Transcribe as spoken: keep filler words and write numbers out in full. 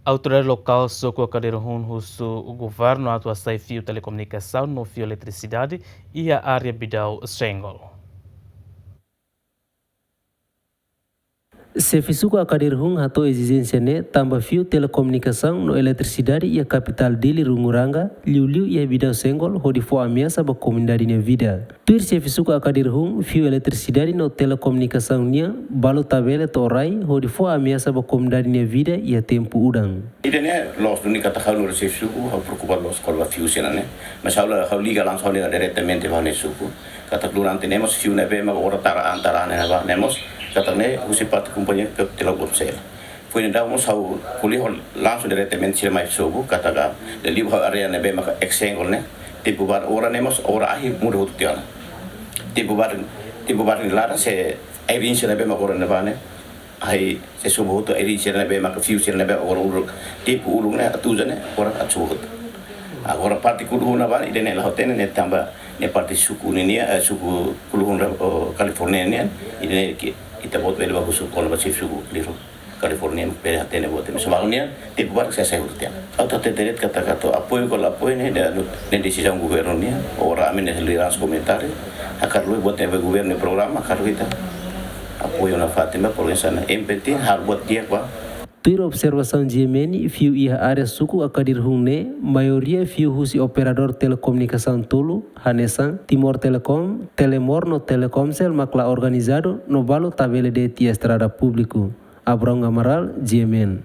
Autoridade lokál suku Akadir Hun husu governu atu hasai fiu telekomunikasaun no fiu eletrisidade iha área Bidau Senggol. Xefe suku Akadir Hun hato'o ezijénsia ne'e tanba fiu telekomunikasaun no eletrisidade iha kapitál Dili Runguranga, liuliu iha Bidau Senggol, hodi fó ameasa ba komunidade nia vida. Tuir xefe suku Akadir Hun, fiu eletrisidade no telekomunikasaun nian balu tabele to'o rai hodi fó ameasa ba komunidade nia vida iha tempu udan. Ida-ne'e loos duni katak ha'u nu'udar xefe suku, ha'u preokupa loos kona-ba fiu sira-ne'e. Mas ha'u la, ha'u liga langsung ha'u-nia diretamente ba ha'u-nia suku. Katak durante ne'e mós fiu ne'ebé mak oras tara an tara an ne'ebá ne'e mós, katak ne'e husi parte kompañia ke Telkomsel. Foin daudaun mós ha'u ko'alia ho langsung diretamente sira mai sobu, katak liuliu ha'u área ne'ebé mak ex Senggol ne'e. Tempu badak oras ne'e mós oras ahi muda hotu tiha ona. Tempu badak, tempu badak nia laran se ai rinsi ne'ebé mak oras ne'ebá ne'e. Ai se sobu hotu ai rinsi ne'ebé mak fiu sira ne'ebé oras uluk, tempu uluk ne'e atu uza ne'e oras atu sobu hotu. Agora parte Kuluhun ne'ebá ida-ne'e la hatene ne'e tanba ne'e parte suku ninia, eh, suku Kuluhun, oh, California nian, ida-ne'e ke ita-boot bele bá husu kona-ba xefe suku Kuluhun California bele hatene buat ne'e. Mas ha'u-nian tempu badak sei hasai hotu tiha ona. Ha'u hatete de'it katak atu apoiu ka la apoiu ne'e, ne'e desizaun governu nian. Oras ami ne'e lideransa komunitáriu, hakarak liu buat ne'e ba governu programa, hakarak liu ita apoiu nafatin ba programa ne'e. Em penting halo buat di'ak ba. Tuir observasaun G M N, fiu iha área suku Akadir Hun ne'e, maioria fiu husi operadór telekomunikasaun tolu, hanesan Timor Telecom, Telemor no Telkomsel mak la organizadu no balu tabele de'it iha estrada públiku. Abrão Amaral, G M N.